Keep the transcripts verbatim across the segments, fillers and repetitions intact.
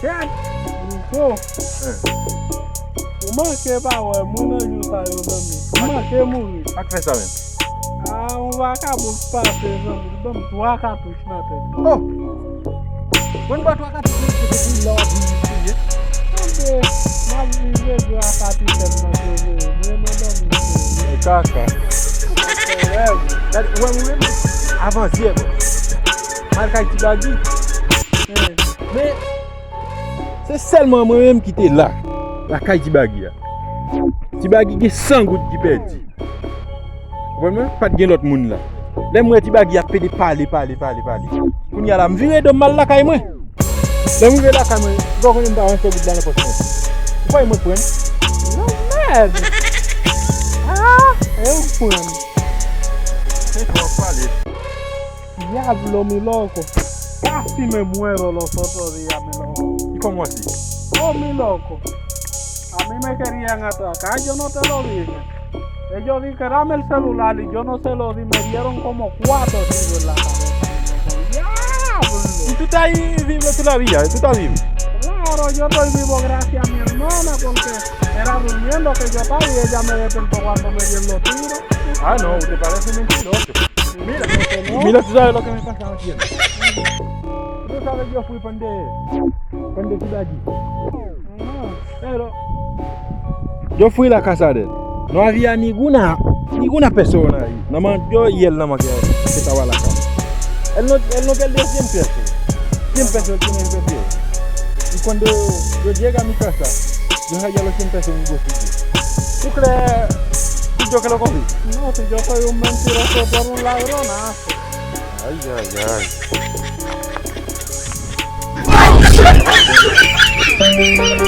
Kèt! Rico! Ou manke pa wè mwen nan jou sa yo, zanmi. Ou manke mouri. Sa k fè sa menm? Ah, yon vakabon k pase, zanmi. Li ban m twa katouch nan tèt. Oh! Bon, ba twa katouch nan tèt, epi lè w ap vin kriye. Tande, m ap viv rezo a kapitèn nan pwomeye. Mwen nan dòmi serye. E kaka. Gade, ou wè mwen menm? Avantyè, bro. M al kay Ti Bagy. Men, se sèlman mwen menm ki te la, lakay Ti Bagy a. Ti Bagy gen san goud ki pèdi. Konprann mwen? Pa t gen lòt moun la. Lè m wè Ti Bagy ap pede pale, pale, pale, pale. Kounye a la, m vire do m, m al lakay mwen. Lè m rive lakay mwen, ou pa konnen m pa wè sèl goud la nan pòch mwen. Ou pa wè mwen pran? Non, mèd! Ah, e ou pran? Se twòp pale. Diablo, mi loco. Casi me muero los otros días, mi loco. ¿Y cómo así? Oh, mi loco. A mí me querían atracar, yo no te lo dije. Ellos vi-, quedaron el celular y yo no se lo di, me dieron como cuatro tiros en la cabeza, mi loco. ¡Diablo! Y tú estás ahí vivo todavía, tú estás vivo. Claro, yo estoy vivo gracias a mi hermana, porque era durmiendo que yo estaba y ella me despertó cuando me dieron los tiros. Ah, no, usted parece mentiroso. Mira, mira, tú sabes lo que me pasaba ayer. Tú sabes, yo fui pende, pende Ti Bagy. Pero, yo fui la casa de él. No había ninguna, ninguna persona ahí. Nada más yo y él, nada más que, que estaba en la casa. Él no, él no perdió cien pesos. Cien pesos tiene en efectivo. Y cuando yo llegué a mi casa, yo hallé los cien pesos en mi bolsillo. ¿Tú crees que yo que lo cogí? No, si yo soy un mentiroso, tú eres un ladronazo. Ay, ay,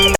ay.